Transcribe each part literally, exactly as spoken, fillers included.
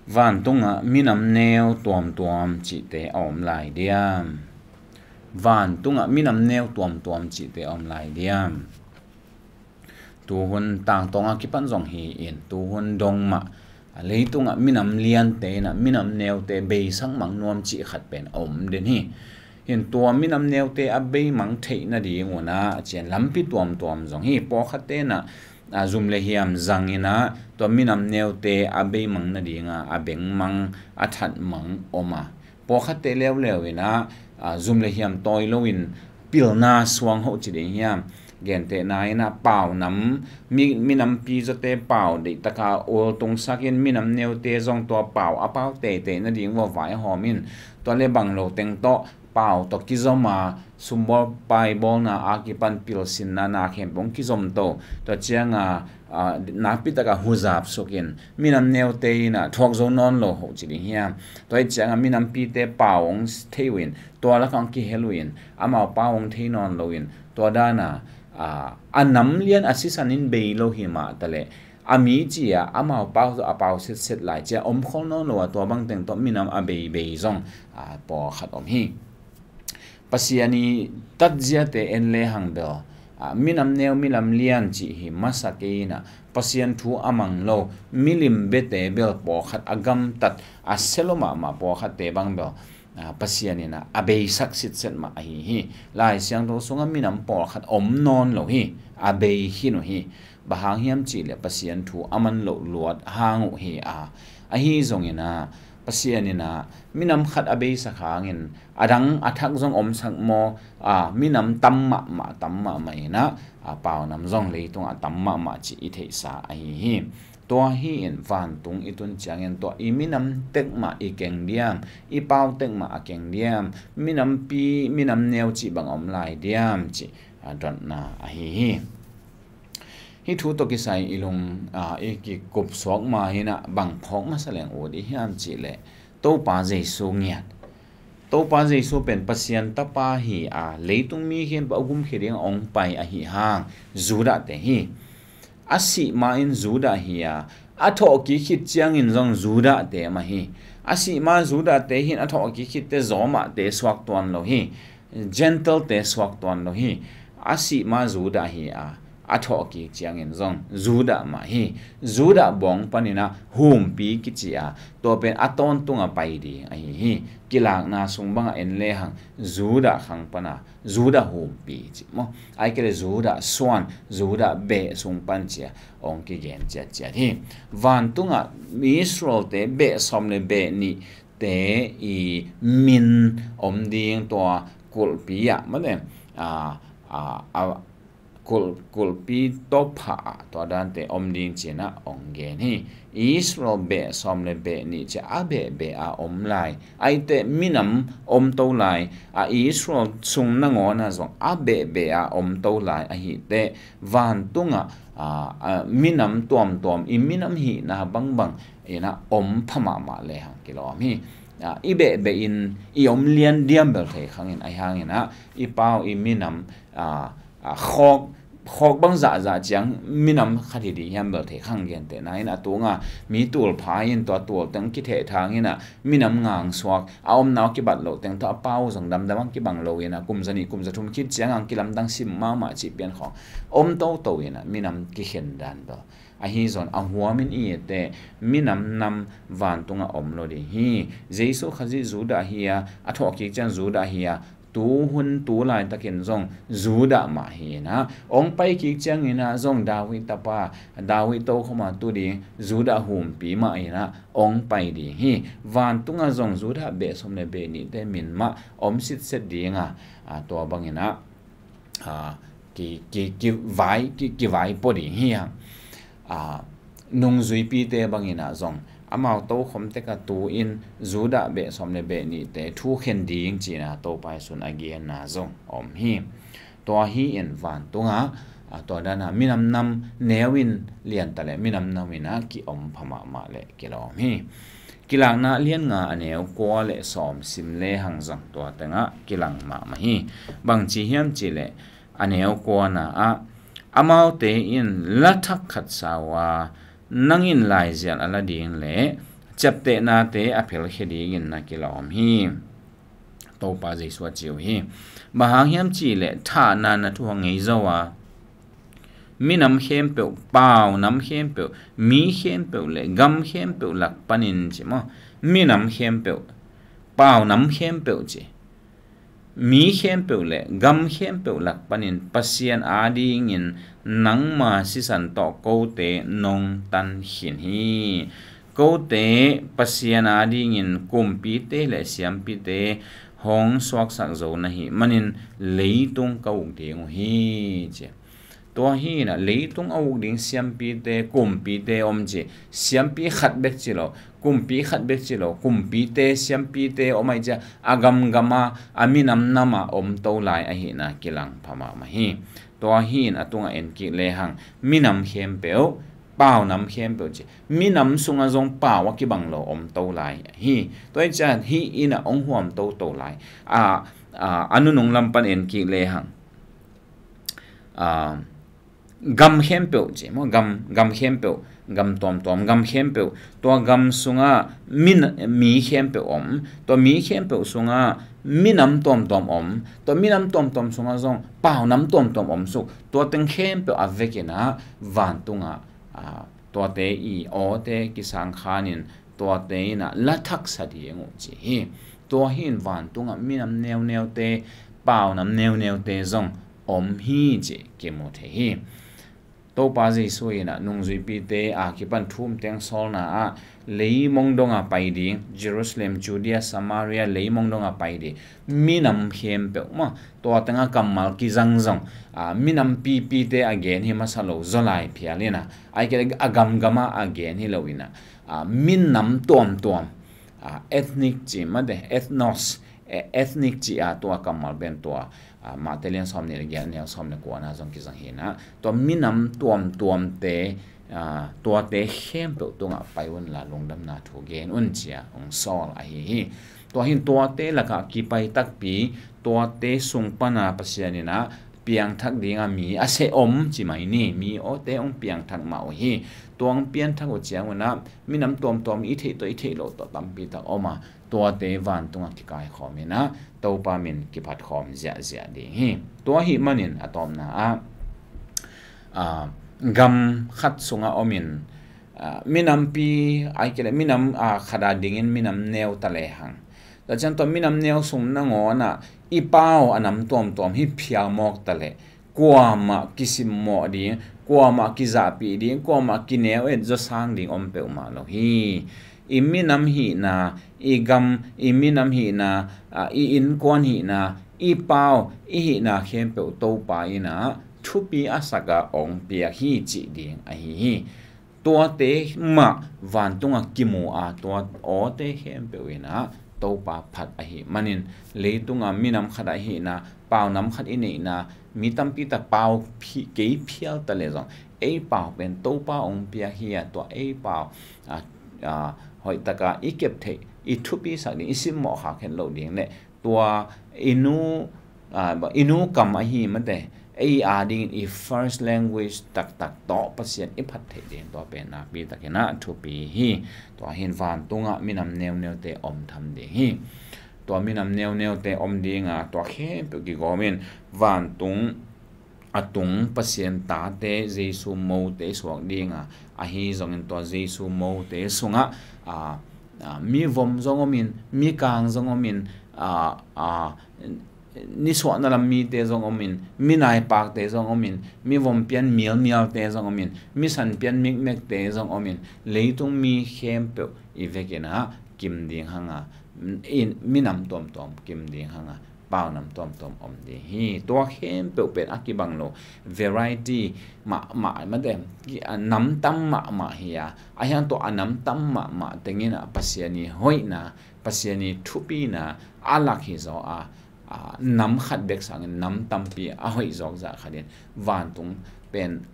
Vantungah minam neu tuamtuam cihte a om lai diam? Vantungah minam neu tuamtuam cihte a om lai diam? Tuhun tangtawnga kipan zong hi in, tuhun dong mah leitungah minam liante inah minam neute beisak mang nuam cih khat pen a om den hi. Hin tua minam neute a beimang theih nading unah a cian lampi tuamtuam zong hi. Pawlkhatte inah a, zum le hiam zang inah tua minam neute a beimang nadinga a bengmang a thatmang om a, pawlkhatte leuleu inah a, zum le hiam tawi loin pilna suang hoh ci ding hiam, gentehna inah pau nam, mi, minampi zawte pau deihtaka ultungsak in minam neute zong tua pau a pau teitei nading vua vaihawm in tua le bang lo teng tawh pau tawh kizom a, sumbawl paibawlna a kipan pilsinna na khempeuh kizom to. Tua cianga a, nakpitaka huzap sukin minam neute inah thuak zo nawn lo hoh ci ding hiam? Tua hi cianga minampite pau hong thei uh in, tua lakah hong kihel uh in, amau pau hong thei nawn lo in, tua dana a, a nam lian a sisan in bei lo hi mah taleh a mi cia amau pau tawh a pau setset lai cia omkhol nawn lo a, tua bangteng tawh minam a beibei zong a, pawlkhat om hi. Pasian i tatziate en lehang bel a, minam neu minam lian cih hi masa kei inah Pasian thu a mang lo milim bete bel pawlkhat a gamtat a selo mahmah pawlkhatte bang bel a, Pasian inah a beisak sitset mah ahi hi. Lai Siangtho sungah minam pawlkhat om nawn lo hi, a bei khin uh hi. Bang hang hiam cihleh Pasian thu a man loh luat hang uh hi a, ahi zong inah Pasian inah minam khat a beisak hangin a dang a thak zong omsak maw a, minam tam mahmah tam mahmah inah a, pau nam zong leitungah tam mahmah cih i theihsa ahi hi. Tua hi in vantung i tun ciangin tua i minam tek mah i keng diam, i pau tek mah a keng diam, minampi minam neu cih bang om lai diam cih a, dotna ahi hi. Hih thu tawh kisai i lung a, i kikupsuak ma hinah bang phawk masa leng ut i hiam cihleh Topa Jesu ngiat. Topa Jesu pen Pasian tapa hi a, leitung mi khempeuh a gumkhia ding a hong pai ahi hang Judahte hi. A sih ma-in Judah hi a, a thawhkik khit ciangin zong Judahte mah hi. A sih ma Judahte hi in a thawhkik khitte Romate suak tuan lo hi. Gentilete suak tuan lo hi. A sih ma Judah hi a, a thawhkik ciangin zong Judah mah hi. Judah bawng paninah humpi kici a, tua pen a tawntunga pai ding ahi hi. Kilakna sung bangah en lehang Judah khang pana Judah humpi ci maw, ai kei le Judah suan, Judah beh sung pan cia hong kigen ciatciat hi. Vantungah Israelte beh sawm le beh nih te i min om ding tua kulhpi ah mate a, a, a, kulh, kulhpi tawpha ah tua dante om ding cinah hong gen hi. Israel beh sawm le beh nih cia a behbeh a om lai, aite minam om to lai a, Israel sung nangawna zong a behbeh a om to lai ahite vantungah a, a, minam tuamtuam i minam hihna bangbang inah om pha mahmah lehang kilawm hi. A, i behbeh in i om lian diam bel thei khangin ahi hanginah i pau i minam a, a, khawk, khawk bang zahzah ciang minam khat hi ding hiam bel thei khang gentehna in a tunga mi tulpha in tua tul teng kithehthang inah minam ngangsuak a omna uh kibat loh teng tawh a pau zong damdam ang kibang lo inah kumza nih kumza thum khit ciang ang kilamdang sim mahmah cih pian khawng om toto inah minam kikhen dan bel ahi zon a huamin i ete minam nam vantungah om lo ding hi. Jesu Khazih Judah hi a, a thawhkik ciang Judah hi a, tuhun tu laitakin zong Judah mah hi inah hong paikik cianginah zong David tapa, David tokhoma tu ding Judah humpi mah inah hong pai ding hi. Vantungah zong Judah beh sawm le beh nihte min mah om sitset dinga, a, tua banginah a, ki, ki, kivai, ki, kivai pua ding hi hang. A, nungzuipite banginah zong amau tokhom teka tu-in Judah beh sawm le beh nihte thukhen ding cina Topa Jesu'n a genna zong om hi. Tua hi in vantungah a, tua dana minam nam neu in lianta le minam nam inah ki-om pha mahmah le kilawm hi. Kilakna lian nga a neu kua le sawm sim lehang zong tua tengah kilang mahmah hi. Bangci hiam cihleh a neu kuana ah amaute in la thak khat sa uh a, nang in laizial a la ding le ciaptehnate a phelkhia dingin na kilawm hi. Topa Jesuh a ci uh hi. Bang hang hiam cihleh thahna na thu a ngei zo a, minam khempeuh, pau nam khempeuh, mi khempeuh le gam khempeuh lak panin ci maw. Minam khempeuh, pau nam khempeuh ci. Mi khempeuh le gam khempeuh lak panin Pasian adingin nangma sisan tawh kote nong tan khin hi. Kote Pasian adingin kumpite le siampite hong suaksak zo na hih manin leitung ka uk ding uh hi, ci. Tua hi inah leitung a uk ding siampite, kumpite om ci. Siampi khat bek ci lo, kumpi khat bek ci lo, kumpite, siampite om ahi cia, a gamgama, a minamnama om to lai ahihna kilang pha mahmah hi. Tua hi in a tungah en kik lehang minam khempeuh, pau nam khempeuh ci. Minam sungah zong pau a kibang lo om to lai hi. Tua hi cia hih inah hong huam toto lai. A, a, a nunung lam pan en kik lehang, a, gam khempeuh ci maw, gam, gam khempeuh, gam tuamtuam, gam khempeuh, tua gam sungah mi, mi khempeuh om, tua mi khempeuh sungah minam tuamtuam om, tua minam tuamtuam sungah zong pau nam tuamtuam om suk, tua teng khempeuh a vekinah vantungah, a, tuate i awte kisang khanin tuate inah la thaksa ding uh ci hi. Tua hi in vantungah minam neuneute, pau nam neuneute zong om hi ci kimu thei hi. Topa Jesuh inah nungzuipite a kipan thum teng sawlna ah leimong donga pai ding, Jerusalem, Judea, Samaria leimong donga pai ding, minam khempeuh maw, tua tengah kammal kizang zong, a, minam pipite a gen hi masa lo, zaw lai phial inah, ai ke a gamgama a gen hi lo inah, a, minam tuamtuam, a, ethnic ci mate, ethnos, e, ethnic ci a tua kammal pen tua, a, Mate lian sawm nih le giat neu sawm le kuana zong kizang hi inah, tua minam tuamtuamte, a, tuate khempeuh tungah pai unla lungdamna thu gen un cia hong sawl ahi hi. Tua hin tuate lakah kipai takpi, tuate sung pana Pasian inah piangthak dinga mi a seh om ci mai ni, mi awte hong piangthak mah uh hi. Tua hong piangthak uh ciang unah minam tuamtuam i theih tawh i theih loh tawh tampi tak om a, tuate vantungah kikaikhawm inah Topa min kiphatkhawm ziahziah ding hi. Tua hi manin a tawpna ah, a, gam khat sungah omin, a, minampi ai ke le minam, a, khat a dingin minam neu ta lehang, tua ciang tua minam neu sung nangawnah i pau a nam tuamtuam hi phial mawk ta leh kuamah kisimmawh ding, kuamah kizahpih ding, kuamah kineu et zaw sang ding om peuhmah lo hi. I minam hihna, i gam, i minam hihna, a, i innkuan hihna, i pau, i hihna khempeuh Topa inah thupi a saka hong piak hi cih ding ahi hi. Tuate mah vantungah kimu a, tua awte khempeuh inah Topa phat ahi manin, leitunga minam khat ahihna, pau nam khat i neihna, mi tampi tak pau phi-, kei phial ta leh zong ei pau pen Topa hong piak hi a, tua ei pau, a, a, hoihtaka i kep theih, i thupisak ding, i simmawh khak het loh ding le tua i nu, a, i nu kam ahi mate, ei a dingin i first language taktak tawh Pasian i phat theih ding tua pen nakpi takinah thupi hi. Tua hin vantungah minam neuneute om tham ding hi. Tua minam neuneute om dinga tua khempeuh kigawmin vantung a tung Pasian tate Jesu mote suak dinga, ahi zongin tua Jesu mote sungah, a, a, mivom zong omin, mikang zong omin, a, a, nisuahna lam mite zong omin, minaipakte zong omin, mivom pian mialmialte zong omin, misan pian mikmekte zong omin, leitung mi khempeuh i vekinah kim ding hanga, in, minam tuamtuam kim ding hanga, pau nam tuamtuam om ding hi. Tua khempeuh pen a kibang lo, variety mahmah mate, a nam tam mahmah hi a, a hiang tua a nam tam mahmah tengin a Pasian i hoihna, Pasian i thupina a lak hi zaw a, a, nam khat bek sangin nam tampi a hoih zawk zah khatin vantung pen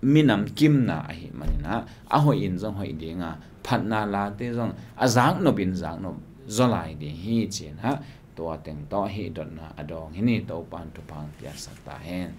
minam kimna ahi maninah a hoih in zong hoih dinga, phatna late zong a zaknop in zaknop zaw lai ding hi cinah, tua teng tawh hih dotna a dawng hi ni. Topan thupha piaksak ta hen.